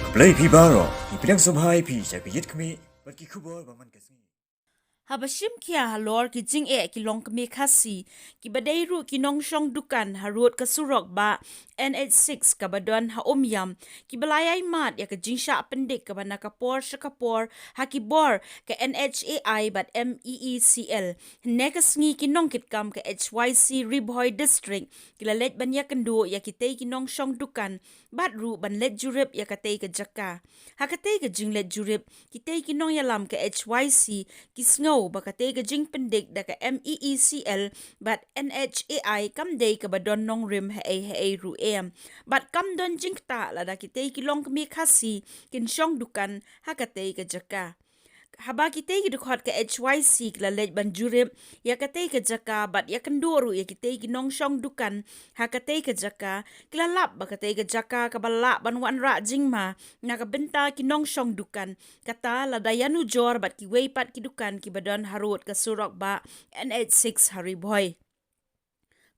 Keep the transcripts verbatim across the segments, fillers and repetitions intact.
Blei phi baroh, ngi pdiang sngewbha ïa phi sha ki jingkhmied bad ki khubor ba man ka sngi. Haba shim khia halor ki jingeh ki longkmie Khasi, kiba dei ruh ki nongshong dukan harud ka surok bah N H six kaba don ha Umiam, kiba la ïai mad ïa ka jingshah pyndik kaba na ka por sha ka por ha ki bor ka N H A I bad M E E C L. Hynne ka sngi ki nongkitkam ka H Y C Ri Bhoi District ki la leit ban ïakynduh ïa kitei ki nongshong dukan bad ruh ban leit jurip ïa katei ka jaka. Ha katei ka jingleit jurip, kitei ki nongïalam ka H Y C ki sngew ba katei ka jingpyndik da ka M E E C L bad N H A I kam dei kaba don nongrim haei haei ruh em, bad kam don jingktah lada kitei ki longkmie Khasi kin shong dukan ha katei ka jaka. Haba kitei ki dkhot ka H Y C ki la leit ban jurip ïa katei ka jaka bad ïakynduh ruh ïa kitei ki nongshong dukan ha katei ka jaka, ki la lap ba katei ka jaka kaba lah ban wanrah jingma na ka bynta ki nongshong dukan, kata lada ïanujor bad kiwei pat ki dukan kiba don harud ka surok bah N H six ha Ri Bhoi.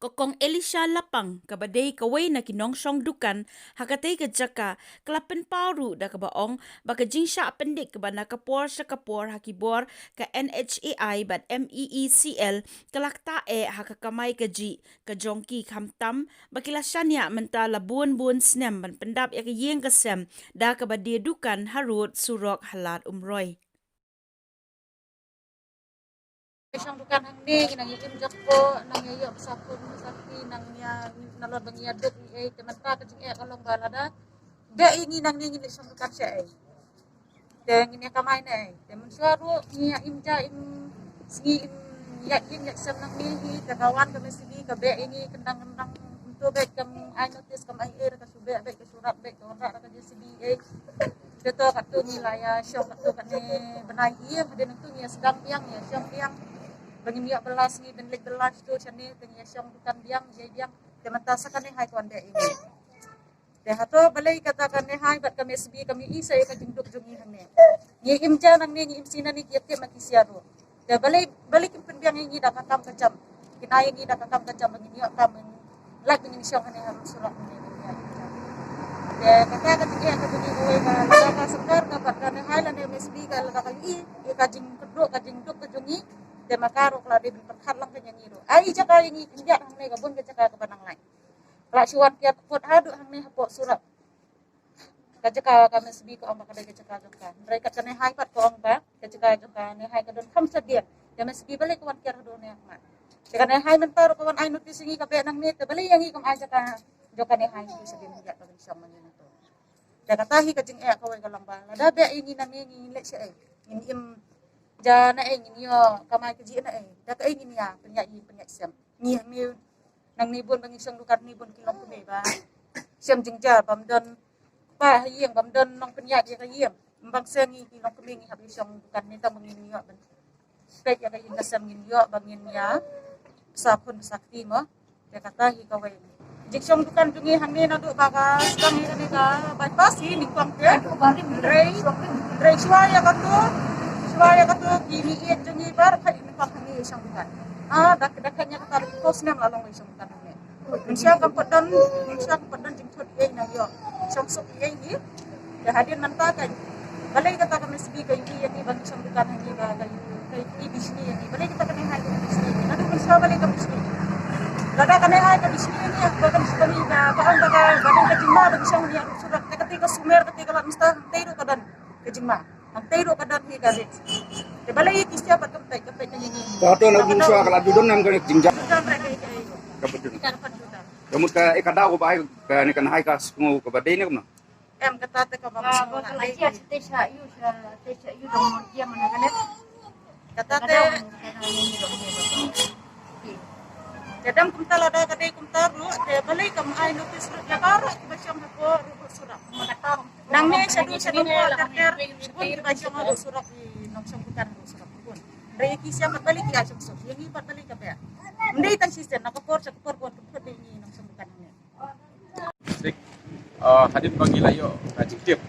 Ka Kong Elisha Lapang, kaba dei kawei na ki nongshong dukan ha katei ka jaka, ka la pynpaw ruh da kaba ong ba ka jingshah pyndik kaba na ka por sha ka por ha ki bor ka N H A I bad M E E C L ka la ktah eh ha ka kamai kajih ka jong ki, khamtam ba ki la shaniah mynta la bun bun snem ban pyndap ïa ka ïing ka sem da kaba die dukan harud surok ha Lad Umroi. Shong dukan hangne ngi nang ïa im jakpoh, nang ïa ïoh bsa pun bsa kti, nang ïa nalor ba ngi ïa duk ngi ei, te mynta ka jingeh ka long ba lada beh ïa ngi nangne ngin leit shong dukan shaei, te ngin ïa kamai ne ei? Te mynshuwa ruh ngi ïa im ja im sngi, im ïa ïing ïa sem nangne hi, te ka wan ka M S B ka beh ïa ngi kyndang kyndang, mynta beh kam ai notice, kam ai ei, ka shu beh beh, ka shu rap beh, ka wanrah da ka J C B ei. Te to katto ngi la ïa shong katto katne bnai ïa, hadien nangto ngi ïa sdang biang, ngi ïa shong biang. Ba ngin ïoh bylla sngi ban leit bylla shto shane, te ngi ïa shong dukan biang, jai biang. Te mynta sa kane hai ka wan beh ïa ngi. Te hato balei kata kane hai bad ka M S B kam ïohi sa ïa ka jingduk jong ngi hangne? Ngi im ja nangne, ngi im sien nangne, ki ïa tip ma ki sia ruh. Te balei, balei kim pynbiang ïa ngi da ka kam ka jam? Kin ai ïa ngi da ka kam ka jam ba ngin ïoh kam, ngin lait ba ngin shong hangne ha surok hangne, ngin ïa. Te kata ka jingeh ka jong ngi kawei, ka lada ka sorkar ka bad kane hai lane M S B ka lada ka ïohi ïa ka jingkyrduh ka jingduk ka jong ngi, te ma ka ruh ka la dei ban pyrkhat lang ka ïa ngi ruh. Ai jaka ïa ngi khyndiat hangne, ka bun ka jaka kaba nang lait. Ka la shu wan kiar kput haduh hangne hapoh surok. Ka jaka ka M S B ka ong ba ka dei ka jaka jong ka. Hynrei kat kane hai pat ka ong ba ka jaka jong kane hai ka don kham shadien. Ka M S B balei ka wan kiar haduh ne ha khmat? Te kane hai mynta ruh ka wan ai notice ïa ngi ka beh nangne, te balei ïa ngi kam ai jaka jong kane hai haduh shadien, ïa ka ban shong ma ngi nangto. Te kata hi ka jingeh kawei ka long ba lada beh ïa ngi nangne ngin leit shaei? Ngin im ja naei, ngin ïoh kamai kajih naei? Da kaei ngin ïa pynïaid ïing pynïaid sem? Ngi hangne nangne bun ba ngi shong dukan hangne bun ki longkmie ba shem jingjia, bym don kpa ha ïing, bym don nongpynïaid ïa ka ïing. Ym bang seh ngi ki longkmie ngi hap ïa shong dukan ne tang ba ngin ïoh ban peit ïa ka ïing ka sem, ngin ïoh ba ngin ïa bsa khun bsa kti mo. Te kata hi kawei. Jingshong dukan jong ngi hangne naduh ba ka sdang ïa kane ka bypass hi nyngkong te. Hynrei, hynrei shuwa ïa kato, shuwa ïa kato ki meiñ jong ngi baroh khat nyngkong hangne ïa shong dukan. Ah, da, da kane kata ko snem la long ïa shong dukan hangne. Mynshuwa kam pat don, mynshuwa kam pat don jingthut ei na ïoh shong suk ei hi. Te hadien mynta ka, balei kata ka M S B ka ïohi ïa ngi ba ngi shong dukan hangne ba ka ïohi, ka ïohi bishni ïa ngi? Balei kata kane hai ka bishni ïa ngi? Naduh mynshuwa balei ka bishni? Lada kane hai ka bishni ïa ngi, ba kan shong ïa ngi, ba, ba ong ba ka, ba don ka jingma ba ngi shong ïa ruh surok, te kata ka sumer, kata ka lad mynta hangtei ruh ka don ka jingma, hangtei ruh ka don hi ka risk. Te balei ki sia pat kam peit, kam peit ïa ngi? Ka to na mynshuwa ka la ju don nam ka jingjia. Ju don re ka, ka, ka, ka pat ju don. Ka pat ju don. Ka mut ka, eh, ka daw ko ba ai kane, kane hai ka sngew kaba dei ne kumno? Em, kata te kaba, ba, ba ka la ïa te sha ïu, sha, te sha ïu dong mo ïa mana kane. Kata te. Te dang kumta, lada ka dei kumta ruh, te balei kam ai notice ruh ïa baroh kiba shong hapoh ruh surok. Nangne shaduh shaduh ter ter bun kiba shong hapoh surok, ki nongshong dukan hapoh surok bun. Hynrei ki sia pat balei ki ai shong suk, ïa ngi pat balei ka beh? Ym dei tang shisien, na ka por sha ka por bun, ka por dei ngi nongshong dukan hangne. Sik, ah, hadien ba ngi la ïoh ka jingtip,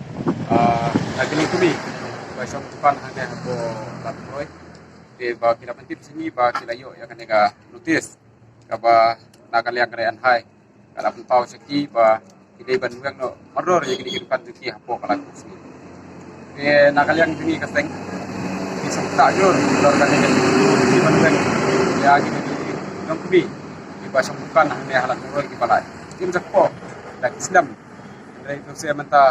ah, na ki longkmie ba shong dukan hangne hapoh Lad Umroi. Te ba ki la pyntip sha ngi ba ki la ïoh ïa kane ka notice kaba na ka liang ka N H A I ka la pynpaw sha ki ba Ki dei ban weng noh mardor ïa kine ki dukan jong ki hapoh ka lai ka sngi. Te na ka liang jong ngi ka seng, ngi sngewthuh jur halor kane ka jingthmu jong ngi ban weng ïa kine ki nongkmie kiba shong dukan hangne ha Lad Marwei kiba la im jakpoh da ki snem. Hynrei to shisha mynta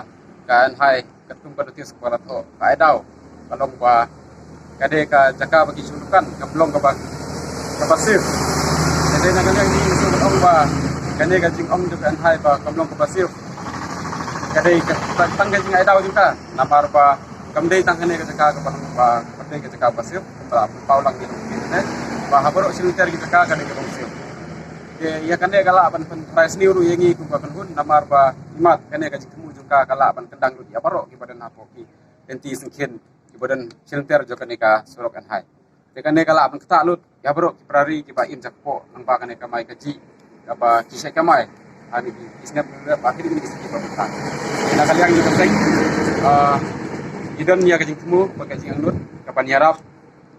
ka N Hai katkum ka notis ba la thoh, ka ai daw, ka long ba ka dei ka jaka ba ki shong dukan kam long kaba, kaba safe. Ka dei na ka liang jong ngi shu ong ba kane ka jingong jong ka N Hai ba kam long kaba safe, ka dei ka tang, tang ka jingai daw jong ka, namar ba kam dei tang kane ka jaka kaba long ba, ba dei ka jaka ba safe. Kumba la pynpaw lang ïa ngi ne ba ha baroh shi lynter ki jaka ka dei kaba safe. Te ïa kane ka lah ban pynpaw sniew ruh ïa ngi kumba kynhun, namar ba imat kane ka jingthmu jong ka ka lah ban kyndang lut ïa baroh kiba don hapoh ki lynti syngkien kiba don shi lynter jong kane ka surok N Hai. Te kane ka lah ban ktah lut ïa baroh ki para ri kiba im jakpoh lyngba kane ka kamai kajih kaba ki shait kamai ha kine ki snem ba ki dei ki snem ba mynta. Na ka liang jong ka seng, ah, ngi don ïa ka jingthmu bad ka jingangnud kaban ïarap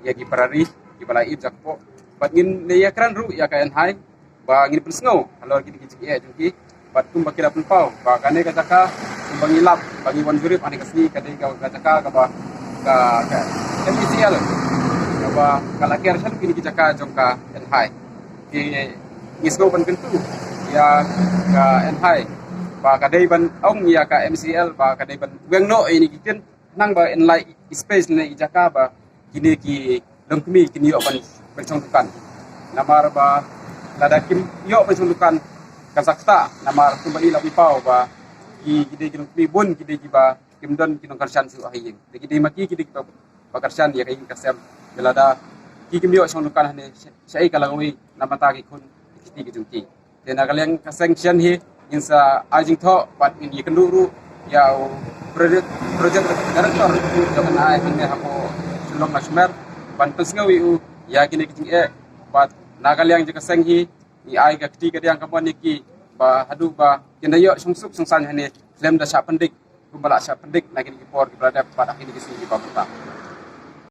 ïa ki para ri kiba la im jakpoh. Bad ngin ïakren ruh ïa ka N Hai ba ngin pynsngew halor kine ki jingeh jong ki. Bad kumba ki la pynpaw ba kane ka jaka, kumba ngi lap ba ngi wan jurip ha kane ka sngi, ka dei ka, ka jaka kaba ka, ka M E C L kaba ka la ker sha kine ki jaka jong ka N Hai. Ki, ngi sngew ban kyntu ïa ka N Hai ba ka dei ban ong ïa ka M E C L ba ka dei ban weng noh ïa kine ki ktien, khnang ba yn lait space ne i jaka ba kine ki longkmie kin ïoh ban, ban shong dukan. Namar ba lada kim ïoh ban shong dukan, kan sa ktah, namar kumba i la pynpaw ba ki, ki dei ki longkmie bun ki dei kiba kim don ki nongkyrshan shuh ha ïing. Te ki dei ma ki, ki dei kiba, ba kyrshan ïa ka ïing ka sem. Te lada ki kim ïoh shong dukan hangne, sha, shaei ka lawei na bynta ki khun ki kti ki jong ki. Te na ka liang ka seng shen hi ngin sa ai jingthoh bad ngin ïakynduh ruh ïa u project, project director jong ka N Hai hangne hapoh Shillong Lashmer ban pynsngew ïa u ïa kine ki jingeh. Bad na ka liang jong ka seng hi ngi ai ka kti ka diang ka mon ïa ki ba haduh ba kin da ïoh shongsuk shongsaiñ hangne khlem da shah pyndik kumba la shah pyndik na kine ki por kiba la dep bad ha kine ki sngi kiba mynta.